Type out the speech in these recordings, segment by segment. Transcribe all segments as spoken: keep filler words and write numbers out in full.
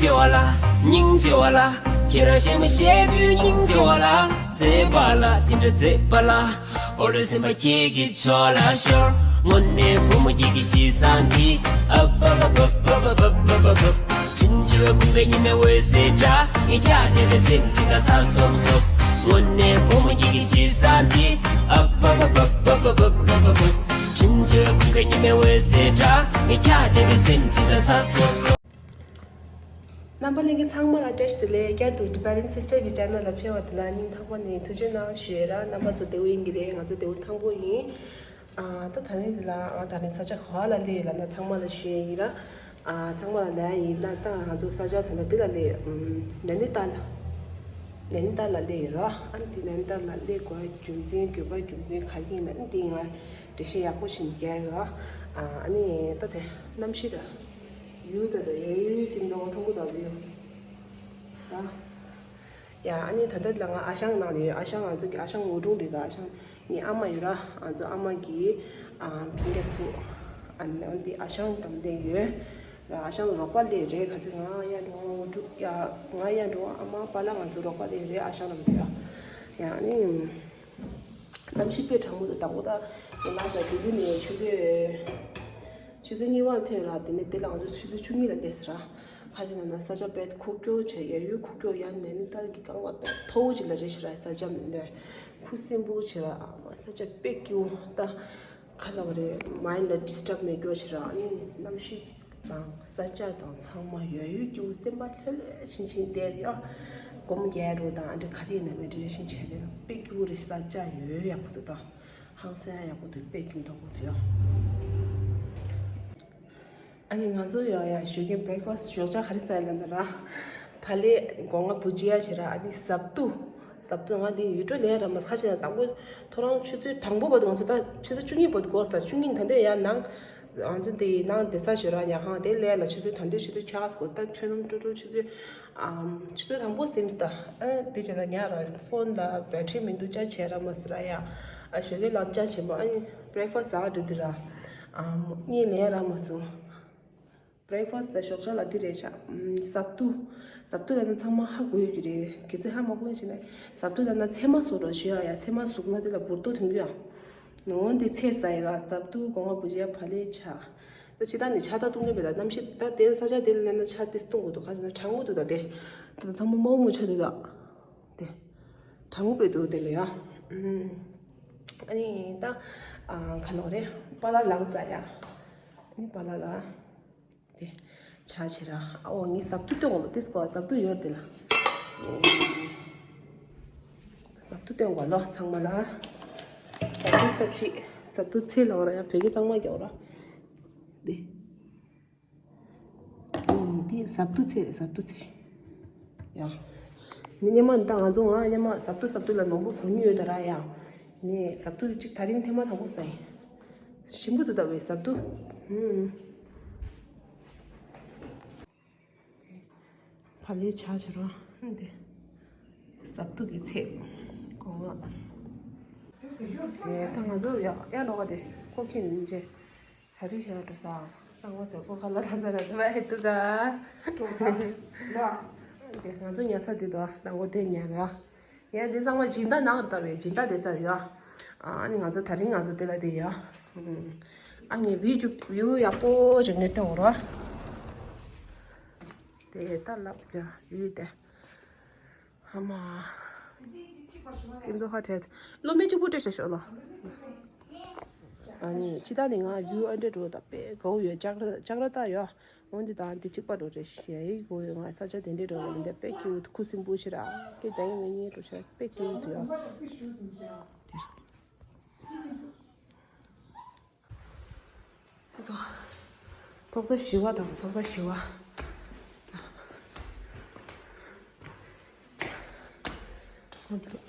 ཆེ་བ་ལ། སྙིང་རྗེ་བ་ལ། ཁྱེད་རང་གཞན་མ་བཤད་དུས་སྙིང་རྗེ་བ་ལ། མཛེས་པ་ལ་དེ་འདྲ་མཛེས་པ་ལ། འོ་ལོ་སེམས་པ་ཁྱེད་ཀྱི་ཕྱོགས་ལ་ཤོར། དངོས་གནས་བུ་མོ་ཁྱེད་ཀྱི་གཤིས་བཟང་འདི། ཨ་བ་བ་བ། དྲིན་ཆེ་བའི་ཁུག་པའི་ཉི་མའི་འོད་ཟེར་འདྲ། ངས་ཁྱེད་བལྟས་པའི་སེམས་ཅིག་ལ་ཚ་སོབ་སོབ། དངོས་གནས་བུ་མོ་ཁྱེད་ཀྱི་གཤིས་བཟང་འདི། ཨ་བ་བ་བ། དྲིན་ཆེ་བའི་ཁུག་པའི་ཉི་མའི་འོད་ཟེར་འདྲ། ངས་ཁྱེད་བལྟས་པའི་སེམས་ཅིག་ལ་ཚ་སོབ་སོབ། རྣམ་པ་ལྷན་རྒྱས་ཚང་མ་ལ་བཀྲ་ཤིས་བདེ་ལེགས། བསྐྱར་དུ་Tibetan Sister གི་channel ལ་ཕེབས་པ་དེ་ལ་སྙིང་ཐག་པ་ནས་ཐུགས་རྗེ་གནང་ཞུ་ཡས་ར། རྣམ་པ་ཚོ་བདེ་པོ་ཡིན་གྱི་རེད། ང་ཚོ་བདེ་པོ་ཐང་པོ་ཡིན། ཨ། ད་ད་ནི་འདི་ལ་ང་ད་ནི་ས་ཆ་ག་པ་ལ་སླེབས་ཡོད་ལབ་ན་ཚང་མ་ལ་ཞུ་ཡས་ཡིན་ར། ཨ། ཚང་མ་ལ་ལབ་ཡས་ཡིན་ན་ད་ང་ཚོ་ས་ཆ་ད་ལྟ་འདི་ལ་སླེབས་ཡོད། ཨམ། ནན་ནི་ཏཱལ། ནན་ནི་ཏཱལ་ལ་སླེབས་ཡོད་ར། ཨ་ནི་འདི་ནན་ནི་ཏཱལ་ལ་སླེབས་དགོས་རྒྱུ་མཚན་དགོས་པ་རྒྱུ་མཚན་ག་རེ་ཡིན་ན། ཨ་ནི་འདི་ང་འགྲེལ་བཤད་ཡག་པོ་ཞིག་རྒྱག་ཡོད་ར། ཨ། ཨ་ནི་ད་དེ་གནམ་གཤིས་ད། ཡུལ་དེ་དང་ཡ་ཡུལ་དེ་འདྲ་ཐང་པོ་དང་ཡོད། ད། ཡ། ཨ་ནི་ད་ལྟ་ལ་ང་ཨ་ཞང་ནང་ནས་ཡོད། ཨ་ཞང་ང་ཚོ་གི་ཨ་ཞང་ངོ་ཀྲུང་རེད། ད་ཨ་ཞང་ངའི་ཨ་མ་ཡོད་ར། ང་ཚོ་ཨ་མ་གི་ཨ་སྤུན་ཀྱག་ཕྲུ། ཨ་ནི་འདི་ཨ་ཞང་དང་ལྡན་ཡོད་ར། ཨ་ཞང་རོགས་པ་ལས་རེད། ག་ཚོད་ང་ཡ་འགྲོ་ངོ་ཀྲུང་ཡ། ང་ཡ་འགྲོ་ཨ་མ་པཱ་ལགས་ང་ཚོ་རོགས་པ་ལས་རེད། ཨ་ཞང་རང་རེད་ཡ། ཡ། ཨ་ནི། གནམ་གཤིས་དཔེ་གྲང་མོ་འདུག་དང་པོ་ད་ང་ལ་ས་དེ་དུས་ནས་ཆུ་ཚོད། ཆུ་ཚོད་གཉིས་པ་ཐོན་ར། དེ་ནས་དེ་ལ་ང་ཚོ་ཆུ་ཚོད་བཅུ་གཉིས་ལ་སླེབས་ཟེར་ར། ཁ་ཅིག་ན་ན་ས་ཆ་དཔེ་ཁུག་ཀྱོག་བྱས། ཡ་ཡུལ་ཁུག་ཀྱོག་ཡ། ནན་ནི་ཏཱལ་གྱི་གཙང་བ་དཔེ་མཐོ་བོ་ཅིག་ལ་རེད་ཟེར་ར། ས་ཆ་མི་འདྲ་ཁུ་སིམ་པོ་བྱས་ར། ས་ཆ་དཔེ་སྐྱིད་པོ་ད། ཁ་ལ་བ་རེད། མའིན་ཌི་ལ་ཌི་སི་ཊརབ་མེད་སྐྱོ་བྱེད་ར། ཨ་ནི་གནམ་གཤིས་དང་ས་ཆ་དང་ཚང་མ་ཡ་ཡུལ་སྐྱིད་པོ་སེམས་པ་ལྷོད་ལྷོད་ཕྱིན་ཕྱིན་བསྡད་ཡ། སྒོར་མོ་བརྒྱད་འགྲོ་དང་ཨ་འདྲ་ག་རེ་ཡིན་ན་མེད་འདྲ་རེ་བཞིན་བྱས་ཏེ་དཔེ་སྐྱིད་པོ་རེད། ས་ཆ་ཡ་ཡུལ་ཡག་པོ་འདུག་ད་ཧང་སང་ཡག་པོ་འདུག་དཔེ་སྐྱིད་པོ་འདུག་དེ་ཡ། ཨ་ནི་ང་ཚོ་ཡ་ཡ་ཞོགས་ཀས་བྷི་རེག་ཕ་སི་ཊི་ཞོགས་ཇ་ག་རེ་ཟ་ཡ་ལབ་ན་ར། བག་ལེབ་སྒོ་ང་བུ་ཇི་ཡ་བྱེད་ར། ཨ་ནི་ཟབ་ཏུ། ཟབ་ཏུ་ང་འདི་ཡུལ་གྲུ་ལས་ར་མ་ཁ་ཤས་དང་པོ་ཐོ་རངས་ཆུ་ཚོད་དང་པོ་བར་དུ་ང་ཚོ་ད་ཆུ་ཚོད་བཅུ་གཉིས་བར་དུ་འགོར་ས། བཅུ་གཉིས་ད་འདོད་ཡ་ནང་ང་ཚོ་འདི་ནང་བསྡད་ས་ཞོ་ར་ཉ་ཁང་དེ་ལས་ལ་ཆུ་ཚོད་ད་འདོད་ཆུ་ཚོད་ཆགས་སྐོར་ད་ཁྱོད་རང་ཀྲུ་ཀྲུ་ཆུ་ཚོད་ཨམ་ཆུ་ཚོད་དང་པོ་སིམ་ད། ཨ་དེ་བྱས་ན་ཉ་ར་ཕོན་ལ་བེ་ཊི་རི་མི་འདུག་ཅ་བྱས་ར་མ་ཟེར་ར་ཡ། ཨ་ཞོགས་ཀས་ལངས་ཅ་བྱས་མ་ཨ་ནི་བྷི་རེག་ཕ་སི་ཊི་ཟ་འགྲོ་དུས་ར་ཨམ་གཉིད་ལས་ར་མ་སོང་། བྷི་རེག་ཕ་སི་ཊི་ད་ཞོགས་ཇ་ལ་འདི་རེད་ཤག་ཨམ། ཟབ་ཏུ། ཟབ་ཏུ་ལབ་ན་ཚང་མ་ཧ་གོ་ཡོད་ཀྱི་རེད། གལ་སྲིད་ཧ་མ་གོ་ཡོད་ཕྱིན་ན། ཟབ་ཏུ་ལབ་ན་ཚལ་མ་ཟུག་རོགས་ཞུ་ཡ། ཡ་ཚལ་མ་ཟུག་ན་དེ་ལ་འབུར་ཏོ་ཐོན་གྱི་ཡ། ནོ་འདི་ཚལ་ཟ་ཡི་ར། ཟབ་ཏུ་སྒོ་ང་བུ་ཇི་ཡ་བག་ལེབ་ཇ། ད་ཕྱི་ཐ་ནས་ཇ་ད་བཏུང་གི་མེད། ད་གནམ་གཤིས་ད་དེ་ས་ཆ་དེ་ལ་སླེབས་ན་ཇ་དེ་བཏུང་དགོས་འདུག་ག་ཅི་ན་གྲང་མོ་འདུག་ད་དེ། ད་ཚང་མ་མོག་མོག་ཆགས་འདུག་ད། དེ། གྲང་མོ་དཔེ་འདུག་དེ་ལ་ཡ། ཨམ། ཨ་ནི་ད། ཨ་ག་ལོག་རེད། པཱ་ལགས་ལངས་ས་ཡ། ཨ་ནི་པཱ་ལགས་ལ། དེ། ཇ་བྱེད་ར། ཨོ་ངས་ཟབ་ཏུ་སྟོན་དགོས་ལོ། དེ་སྐོར་ཟབ་ཏུ་ཡོད་དེ་ལ། ཟབ་ཏུ་སྟོན་དགོས་ལོ་ཚང་མ་ལ། ཟབ་ཏུ་ཟབ་ཞིག་ཟབ་ཏུ་ཚེ་ལོ་ར་ཡ་བོད་སྐད་གཙང་མ་རྒྱག་ར། དེ། ཨོ་དེ་ཟབ་ཏུ་ཚེ་རེད། ཟབ་ཏུ་ཚེ། ཡ། ནི་སྙེ་མ་ད་ང་ཚོ་ང་སྙེ་མ་ཟབ་ཏུ་ཟབ་ཏུ་ལ་མང་པོ་གོན་ཡོད་ད་ར་ཡ། ནི་ཟབ་ཏུ་གཅིག་ད་རིང་ཐེངས་མ་དང་པོ་ཟ་ཡིན། ཞིམ་པོ་འདུག་ད་བའི་ཟབ་ཏུ། ཧུམ། བག་ལེབ་ཇ་བྱེད་རོགས། འདི། ཟབ་ཏུ་གི་ཚལ། སྒོ་ང་། དེ་ད་ང་ཚོ་ཡག་ཡག་ལོག་ག་དེ་ཁོ་ཁྱེད་ནི་མི་བྱེད། ད་རིག་བྱས་ན་འགྲོ་ས། ལྟ་བ་ཚོ་ཁོ་ཁ་ལ་ལ་ལ་ལ་ཧེ་ཏུ་ད། འགྲོ་ད། ལ། འདི་ང་ཚོ་ཉལ་ས་འདི་དོ་ལྟ་བ་དེ་ཉལ་ར། ཡ་འདི་གཙང་མ་སྦྱིན་བདག་ནང་ལ་ལྟ་བའི་སྦྱིན་བདག་དེ་ཚར་ཡ། ཨ་ནི་ང་ཚོ་ད་རིང་ང་ཚོ་དེ་ལ་དེ་ཡ། ཨ་ནི་བིའུ་ཅུ་བིའུ་ཡག་པོ་ཅིག་ནས་ལྟ་འོ་ར། དེ་ལྟ་ལབ་ཡ་ཡུལ་དེ། ཨ་མ། ཀིན་ཏུ་ཧ་ཁྲེད། སློབ་མའི་གཅིག་པུ་སྤྲད་བྱ་ཤོག་ལ། ཨ་ནི་ཕྱི་ཐག་ནས་ང་རྒྱུ་ཨ་འདྲེ་འགྲོ་ད་པས་གའུ་ཡོད་ལྕགས་ར་ལྕགས་ར་ལྟ་ཡོད། འོན་ཏེ་ད་འདི་གཅིག་པ་འགྲོ་རེ་ཞེ་ཡི་གོ་ཡོད། ང་ས་ཆ་དེ་འདྲེ་འགྲོ་ལ་མི་འདེ་པས་ཀྱི་འུ་ཐུ་ཁུ་སིམ་པུ་ཤི་ར་ཀེ་ད་ཡིན་ངེས་ངེས་འགྲོ་ཤ་པས་ཀྱི་འུ་ཐུ་ཡོད། ཐོག་ཐོག་ས་བཞི་བ་དང་ཐོག་ཐོག་ས་བཞི་བ། ཁོང་ཚོ་ལས་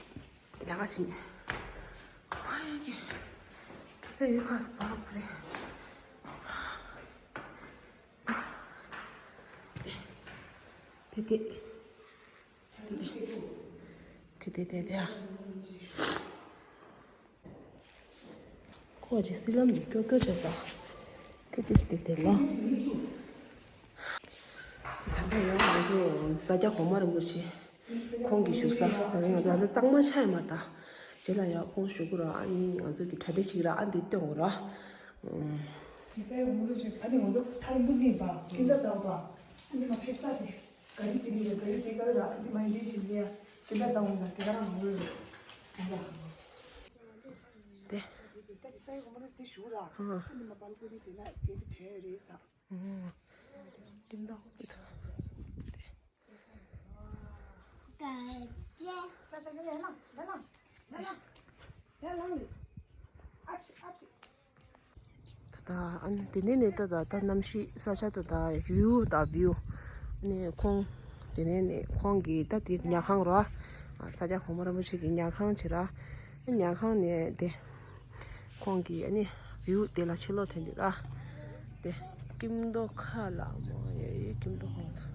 ཀ་བྱེད། ཨ་ཡ་ཀྱེ། ད་ཡུལ་ཁ་སི་བར་བ་རེད། དེ་དེ། དེ་དེ། དེ་དེ་དེ་དེ། ཁོ་ཅི་སི་ལམ་ནས་སྐྱོ་སྐྱོ་བྱས་ས། ཁི་ཏི་སི་ཏི་ལ། ད་ལྟ་ཡོང་བའི་ ས་སྐྱ་གོང་མ་རིན་པོ་ཆེ་ཁོང་གི་བཞུགས་ས་ད་རིང་ང་ཚོ་ད་གཙང་མ་ཆགས་ཡོད་མ་རེད། ད་རྗེས་ལ་ཡང་ཁོང་བཞུགས་ཀྱི་རེད། ཨ་ནི་ང་ཚོ་གི་གྲ་སྒྲིག་བྱེད་ཀྱི་རེད། ཨ་འདི་སྟོན་དགོས་རེད། ཨུམ། དེ་ས་ཡོད་མུ་རུ་ཞིག་ཨ་ནི་ང་ཚོ་ཐར་འདུག་ནས་པ་ཀིན་ཙ་ཙའུ་པ། ཨ་ནི་ང་ཕེབས་ས་དེ་ག་རི་དེ་ནི་ག་རི་དེ་ག་རི་ར་ཨ་ནི་མ་ཡིན་ཞིག་ནས་ཀིན་ཙ་ཙའུ་ལ་དེ་ག་རང་མུ་རུ་རེད། ཨ་ཡ། དེ། ད་དེ་ས་ཡོད་མུ་རུ་དེ་ཞུ་ར། ཨ་ནི་མ་པལ་ཀོ་ནི་དེ་ན་དེ་དེ་དེ་རེད་ས། ཨོ། ཀིན་ཙའུ་དེ་ཐོ། དེ། ད་ལྟ་ཨ་ནི་དེ་ནས་ནས་ད་ད་ད་གནམ་གཤིས་ས་ཆ་ད་ད་བིའུ་ད་བིའུ། ཨ་ནི་ཁོང་དེ་ནས་ནས་ཁོང་གི་ད་དེ་ཉལ་ཁང་རོ། ཨ་ས་སྐྱ་གོང་མ་རིན་པོ་ཆེ་གི་ཉལ་ཁང་བྱེད་ར། ཨ་ཉལ་ཁང་ནས་དེ་ཁོང་གི་ཨ་ནི་བིའུ་དེ་ལ་ཕྱི་ལོགས་ཐོན་དུས་ར། དེ་ཀིམ་དོ་ཁ་ལ་མོ་ཡེ་ཡེ་ཀིམ་དོ་ཧོ་ཐ།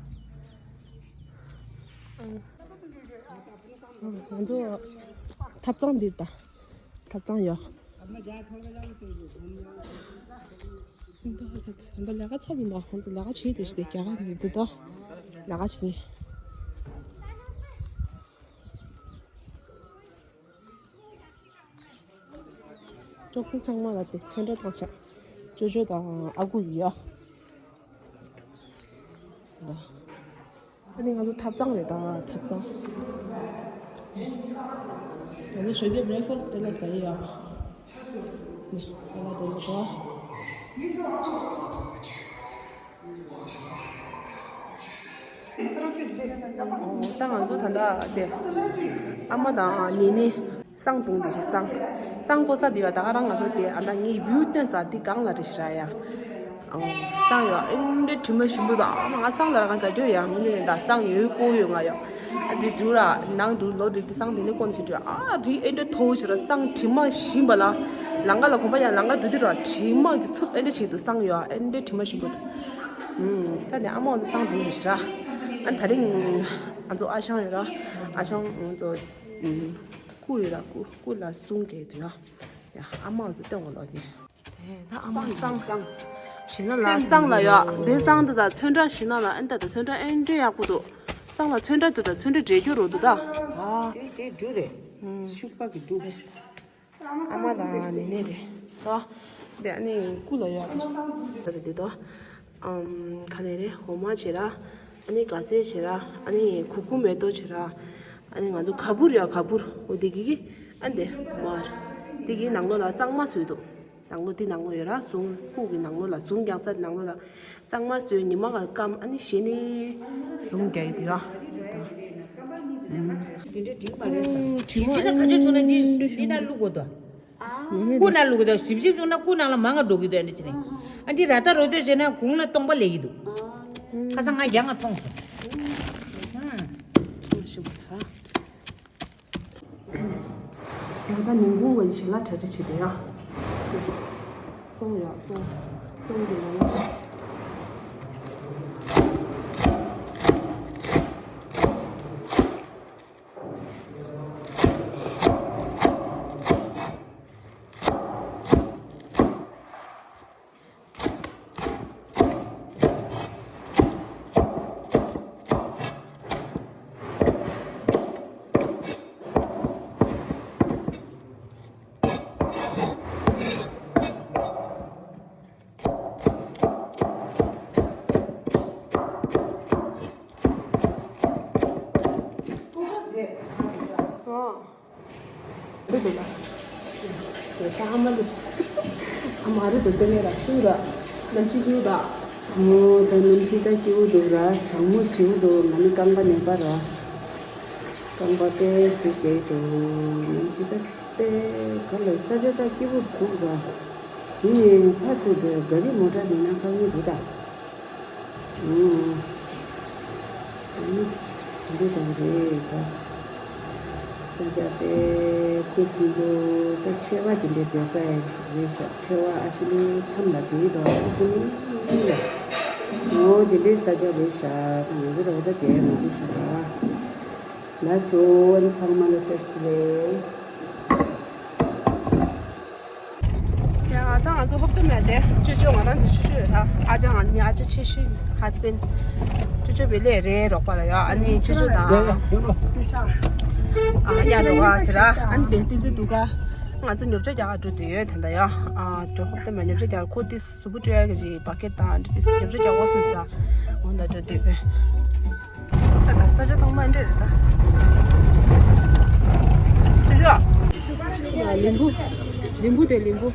ང་ཚོ་ཐབ་ཚང་འདིར་ད། ཐབ་ཚང་ཡོད། འདི་ལས་ཀ་ཚར་མི་འདུག་ང་ཚོ་ལས་ཀ་བྱེད་དེ་ཞིག་དེ་རྒྱ་གར་འདི་འདི་ད་ལས་ཀ་བྱེད། གྲོགས་པོ་ཚང་མ་ལ་དེ་ཚོན་ཁྲ་བཏང་ཤག་ཅོ་ཅོ་དང་ཨ་ཁུ་ཡོད། ཨ་ནི་ང་ཚོ་ཐབ་ཚང་རེད་ད། ཐབ་ཚང་། ང་ཚོ་ཞོགས་ཀའི་བྷི་རེག་ཕ་སི་དེ་ལ་ཟ་ཡི་ཡོད། ནི་ཨ་ལ་དེ་ལ་དོ། ད་ང་ཚོ་ད་ལྟ་དེ་ཨ་མ་དང་ནི་ནི་བསང་བཏུང་དེ་ཞིག་བསང་། བསང་བཀོ་ས་དེ་ཡོད། ད་ག་རང་ང་ཚོ་དེ་ཨ་ད་ངའི་བིའུ་སྟོན་ས་དེ་སྒང་ལ་རེད་ཤི་ར་ཡ། ཨང་། བསང་ཡོད། ཨེ་འདྲ་དྲི་མ་ཞིམ་པོ་དང་ཨ་མ་ང་བསང་ལ་ར་གང་ག་རྒྱུ་ཡ་མི་ནི་ད་བསང་ཡོད་བཀོ་ཡོད་ང་ཡོད། ཨ་དེ་དུ་ར་ནང་དུ་ལོ་དྲུག་དེ་བསང་དེ་ནི་བཀོ་ནི་དུ་ཨ་རི་ཨེ་འདྲ་ཐོ་ཞི་ར་བསང་དྲི་མ་ཞིམ་པ་ལ། ལང་ཀ་ལ་གོམ་པ་ཡ་ལང་ཀ་འགྲོ་དུས་ར་དྲི་མ་གི་ཚུབ་ཨེ་འདྲ་ཆེད་དུ་བསང་ཡོད། ཨེ་འདྲ་དྲི་མ་ཞིམ་པོ་དུ། ད་ནི་ཨ་མ་ང་ཚོ་བསང་དུང་དུ་ཞི་ར། ཨ་ད་རིང་ང་ཚོ་ཨ་ཞང་ཡོད་ར། ཨ་ཞང་ང་ཚོ་སྐུ་ཡོད་ར། སྐུ་སྐུ་ལ་གསུང་གི་དུ་ཡ། ཡ་ཨ་མ་ང་ཚོ་སྟོན་གོ་ལོ་ནི། དེ་ད་ཨ་མ་བསང་བསང་ཞི་ན་ལ་བསང་ལ་ཡོད། དེ་བསང་དུ་ད་ཚོན་ཁྲ་ཞི་ན་ལ་ཨེ་ད་ད་ཚོན་ཁྲ་ཨེ་འདྲ་ཡག་པོ་འདུག་བསང་ལ་ཚོན་ཁྲ་དུ་ད་ཚོན་ཁྲ་འདྲེས་རྒྱུ་རོ་དུ་ད། ཨ་དེ་དེ་འབྲུ་རེད། ཤུག་པ་གི་འབྲུ་རེད། ཨ་མ་དང་ནེ་ནེ་རེད་དོ། དེ་ཨ་ནི་སྐུ་ལ་ཡོད་ད་དེ་དོ། ཨམ་ག་ནས་རེད། འོ་མ་བྱེད་ར། ཨ་ནི་ག་ཚད་བྱེད་ར། ཨ་ནི་གུ་གུ་མེ་ཏོག་བྱེད་ར། ཨ་ནི་ང་ཚོ་ག་བུར་ཡོད། ག་བུར་འོ་དེ་གི་གི་ཨ་འདི་མར། དེ་གི་ནང་ལོགས་ལ་གཙང་མ་བཟོས་འདུག་ནང་ལོགས་དེ་ནང་ལོགས་ཡོད་ར། ཟུང་ཁུག་གི་ནང་ལོགས་ལ་ཟུང་རྒྱག་ས་དེ་ནང་ལོགས་ལ། གཙང་མ་བཟོས་ཉི་མ་ག་སྐམ་ཨ་ནི་ཞེ་ནི་ཟུང་རྒྱག་གི་འདུག་ཡ། དེ་འདྲའི་འགྲིག་མ་རེད་ཟེར། ཞིབ་ཞིབ་ན་ག་ཚོད་བྱུང་ན་འདི་འདི་ན་བླུག་དགོས་དོ། སྐུ་ན་བླུག་དགོས་དོ། ཞིབ་ཞིབ་བྱུང་ན་སྐུ་ནང་ལ་མང་ང་འགྲོ་གི་དོ། འདི་ཅི་ནས་ཨ་འདི་ར་ད་རོ་དོད་བྱས་ན་གུང་ལ་སྟོང་པ་ལས་ཀྱི་འདུག་ཁ་སང་ང་རྒྱ་ང་མཐོང་སོང་། ཤི་བ་ད། ཡང་ད་ཉིན་གུང་བ་ཡི་ཞིག་ལ་གྲ་སྒྲིག་བྱེད་དེ་ཡ། བཙོང་ཡ་བཙོང་། བཙོང་གི་ལ་ལ། ཨོ། འདི་འདུག་ད། དེ་ད་ཨ་མ་འདི། ཨ་མ་རེད་འདུག་དེ་ནས་ར་ཤུ་ར། ནམ་ཕྱི་ཤུ་ད། ཨོ་ད་ནམ་ཕྱི་ད་སྐྱིད་པོ་འདུག་ར། གྲང་མོ་ཞིག་འདུག་ང་ནི་རྐང་པ་ནས་པ་ར། རྐང་པ་དེ་ཞིག་བསྡད་འདུག་ནམ་ཕྱི་ད་དེ་ག་ལ་ས་ཆ་ད་སྐྱིད་པོ་འདུག་ར། དེ་ནས་ཕར་ཚུར་དེ་ག་རི་མོ་ཊ་མེད་ན་དཀའ་ངལ་འདུག་ད། ཨུམ། ཨུམ། འདི་དང་རེད་ད། ས་ཆ་དེ་ཁུ་སིམ་པོ་ད་ཆེ་བ་དེ་འདྲའི་བསྡད་ས་ཡང་རེད་ཤག་ཆེ་བ་ཨ་སི་ལི་མཚམས་ལ་བསྡད་འདུག་ཨ་སི་ལི་ལ། འོ་དེ་འདྲའི་ས་ཆ་རེད་ཤག་ང་ཚོ་ད་འོ་ད་བསྡད་ཡ་མ་རེད་ཤག་ལགས་སོ། ཨ་ནི་ཚང་མ་ལ་བཀྲ་ཤིས་བདེ་ལེགས། ཡ་ད་ང་ཚོ་ཧོབ་ཏེ་མེད་དེ་ཅོ་ཅོ་ང་རང་ཚོ་ཆུ་ཆུ་ཡོད་ད། ཨ་ཅག་ང་ཚོ་ཨ་ཅག་ཆེ་ཤོས་ཧ་སི་བེན་ཌི། ཅོ་ ཅོ་བི་ལེ་རེ་རོགས་པ་ལ་ཡ། ཨ་ནི་ཆེ་ཆུ་དང་། ཡ་ཡ་ཡོང་རོགས། ཨ་ཡ་རོགས་པ་ཞེ་ར། ཨ་ནི་དེ་ཏི་ཙི་འདུག་ག་ང་ཚོ་ཉོ་ཆ་རྒྱག་ག་འགྲོ་དུས་ཡོད་ད་ལྟ་ཡ། ཨ་འགྲོ་ཁོ་ཏི་མ་ཉོ་ཆ་རྒྱག་ཁོ་ཏི་གཟུགས་པོ་སྤྲོད་ཡ་གི་བ་ཀེ་ཊི་དང་འདྲ་ཏི་ཉོ་ཆ་རྒྱག་འོ་སོང་ཙང་འོ་ད་འགྲོ་དུས་ཡོད། ད་ད་ས་ཆ་ཚང་མ་འདྲ་རེད་ད། ཆེ་ཆུ། ལིམ་བུ། ལིམ་བུ་དེ་ལིམ་བུ།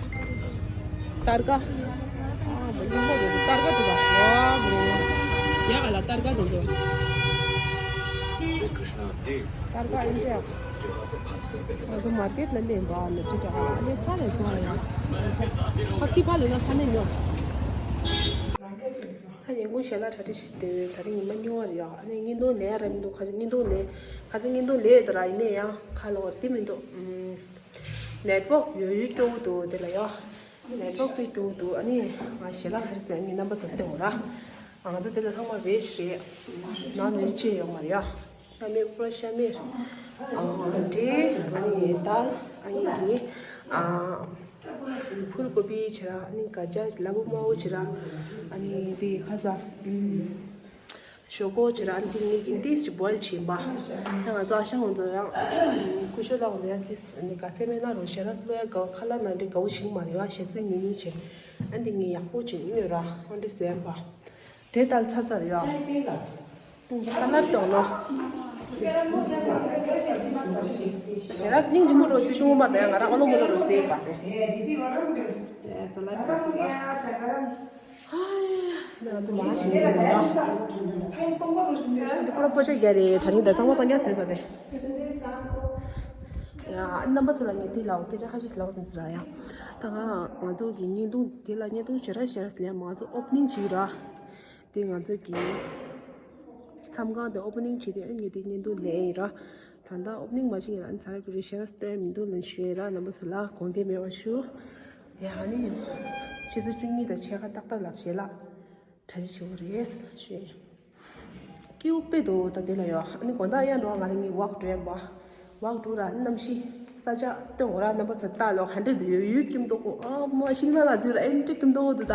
སྟར་ཀ་ཨ་མ་ཡིན་པ་རེད། སྟར་ཀ་དེ་དང་། ཡ་ག་ལ་སྟར་ཀ་དེ་འདུག་སྟར་ཀ་ཨིན་ཏེ། ང་ཚོ་མར་ཀེཊ་ལ་སླེབས་པ་ནི་ཅི་འདྲ་ཨ་ནི་ཕ་ལས་ཐོན་ཡ། ཕ་ཏི་ཕ་ལས་ན་ཕ་ནས་ཉོ། ད་ཡན་གོང་ཞལ་ལག་གྲ་སྒྲིག་ཞིག་དེ་ད་རིང་ཉི་མ་གཉིས་པ་རེད་ཡ། ཨ་ནི་བརྙན་ཐུང་ལས་ར་མི་འདུག་ཁ་ཅིག་བརྙན་ཐུང་ལས་ཁ་ཅིག་བརྙན་ཐུང་ལས་ཡོད་ད་ར། ཡིན་ནའི་ཡང་ཁ་ལོ་བ་དེ་མི་འདུག་ནེཊ་ཝོག་ཡོད་ཡོད་སྐྱོ་བོ་འདུག་དེ་ལ་ཡ། ནེཊ་ཝོག་དཔེ་སྐྱོ་བོ་འདུག་ཨ་ནི་ང་ཞལ་ལག་ག་རེ་ཟེར་ངའི་རྣམ་པ་ཚོར་སྟོན་འོ་ར། ང་ཚོ་དེ་ལ་ཚང་མ་བེཇ་རེད། ནང་བེཇ་ཅི་ཡོད་མ་རེད་ཡ། ཤ་མེད་པོ་ཤ་མེད། ཨ་འདྲེ། ཨ་ནི་དལ། ཨ་ནི་གི་ཨ་ཕུལ་གོ་པི་བྱེད་ར། ཨ་ནི་ག་ཅ་ལ་བུ་མ་བུ་བྱེད་ར། ཨ་ནི་དེ་ཁ་ཟ། ཞོག་ཁོག་ཅིག་ར། ཨ་ནི་ངེད་ཀྱིས་ཏིས་ཅིག་བོའིལ་བྱིན་པ། ད་ང་ཚོ་ཨ་ཞང་ང་ཚོ་ཡང་སྐུ་ཞབས་ལགས་ང་ཚོ་ཡང་ཏིས་ནི་ག་ཚད་མེད་ན་རོ་ཞེ་ར་སློ་ཡ་དགའ་ཁ་ལག་ན་འདྲི་དགའ་བོ་ཞིག་མ་རེད་བ། ཞེ་ཚིག་ཉུང་ཉུང་བྱེད། ཨ་འདི་ངས་ཡག་པོ་བྱེད་ཉོས་ར། ཨ་འདྲི་བཟོས་ཡན་པ། དེ་ལྟར་ཚ་ཚ་རེད་བ། ཁ་ལག་དོག་ནོ། ཞེ་ར་སྙིང་རྗེ་མོ་རོ་སི་ཤུ་མོ་མ་དང་ང་རང་ཨོ་ལོ་མོ་ལོ་རོ་སི་པ་དེ། ས་ལ་དེ་སི་པ། ཧའི། ང་ཚོ་མ་ཞིག་ཡིན་ལ། འདི་ཁོ་རང་པོ་ཆོ་རྒྱ་རེད། ད་རིང་ད་ཚང་མ་གཙང་རྐྱང་བཟོས་ས་དེ། ཡ་རྣམ་པ་ཚོ་ལ་ངས་འདི་ལའོ་སྐད་ཆ་ཁ་ཤས་ལབ་ཟིན་ཟེར་ཡ། ད་ང་ང་ཚོ་གི་བརྙན་ཐུང་འདི་ལ་བརྙན་ཐུང་ཞེ་དྲག་ཞེ་དྲག་ལས་མ་ང་ཚོ་ཨོ་པ་ནིང་བྱེད་ར། དེ་ང་ཚོ་གི་མཚམས་ཁང་དེ་ཨོ་པ་ནིང་བྱེད་དུས་ངས་དེ་བརྙན་ཐུང་ལེན་ཡིན་ར། ད་ལྟ་ཨོ་པ་ནིང་མ་བྱེད་ཡིན་ལ་ཚར་བི་རི་ཤེར་སྟོན་མི་འདུག་ལན་ཞུ་ཡིན་ར། རྣམ་པ་ཚོ་ལ་དགོངས་འགལ་མེད་པ་ཞུ། ཡ་ཨ་ནི་ཆུ་ཚོད་བཅུ་གཉིས་དང་ཕྱེད་ཀ་ཏག་ཏག་ལ་ཞལ་ལག་གྲ་སྒྲིག་བྱེད་དགོས་རེད་ཞུ་ཡིན། སྐྱིད་པོ་དཔེ་འདུག་ད་དེ་ལ་ཡོད། ཨ་ནི་དགོང་དག་ཡང་འགྲོ་ང་རང་གཉིས་ཝོག་འགྲོ་ཡིན་པ། ཝོག་འགྲོ་ར་གནམ་གཤིས་ས་ཆ་སྟོན་དགོས་ར། རྣམ་པ་ཚོ་ལྟ་ལོ་ག་འདྲ་འདུག་ཡོད་ཡོད་སྐྱིད་མདོག་གོ་ཨ་མ་ཤིང་ནགས་ལ་འཛུལ་ར་ཨེ་འདྲ་སྐྱིད་མདོག་གོ་འདུག་ད།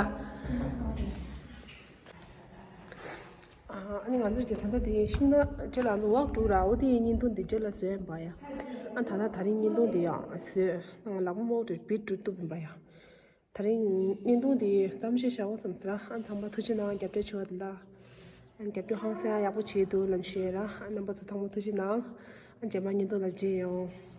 ཨ་ནི་ང་ཚོ་གི་ད་ལྟ་དེ་ཤིང་ནགས་ཅེ་ལ་ལོ་ཝོག་འགྲོ་ར། འོ་དེ་ཡི་བརྙན་ཐུང་དེ་ཅེ་ལ་བཟོས་ཡིན་པ་ཡ། ཨ་ད་ལྟ་ད་རིང་བརྙན་ཐུང་དེ་ཡང་བཟོས་ལག་པ་མོ་དེ་བིད་འགྲོ་ཐུབ་ཡིན་པ་ཡ། ད་རིང་བརྙན་ཐུང་དེ་མཚམས་བཞག་བཞག་འོ་བསམ་ཟེར་ར། ཨ་ཚང་མ་ཐུགས་རྗེ་གནང་རྒྱབ་སྐྱོར་བྱེད་པ་དེ་ལ། ཨ་རྒྱབ་སྐྱོར་ཧང་སང་ཡག་པོ་བྱེད་འདུག་ལབ་ཞུ་ཡ་ར། ཨ་རྣམ་པ་ཚོ་ཚང་མ་ཐུགས་རྗེ་གནང་། ཨ་རྗེས་མ་བརྙན་ཐུང་ལ་མཇལ་ཡོང་།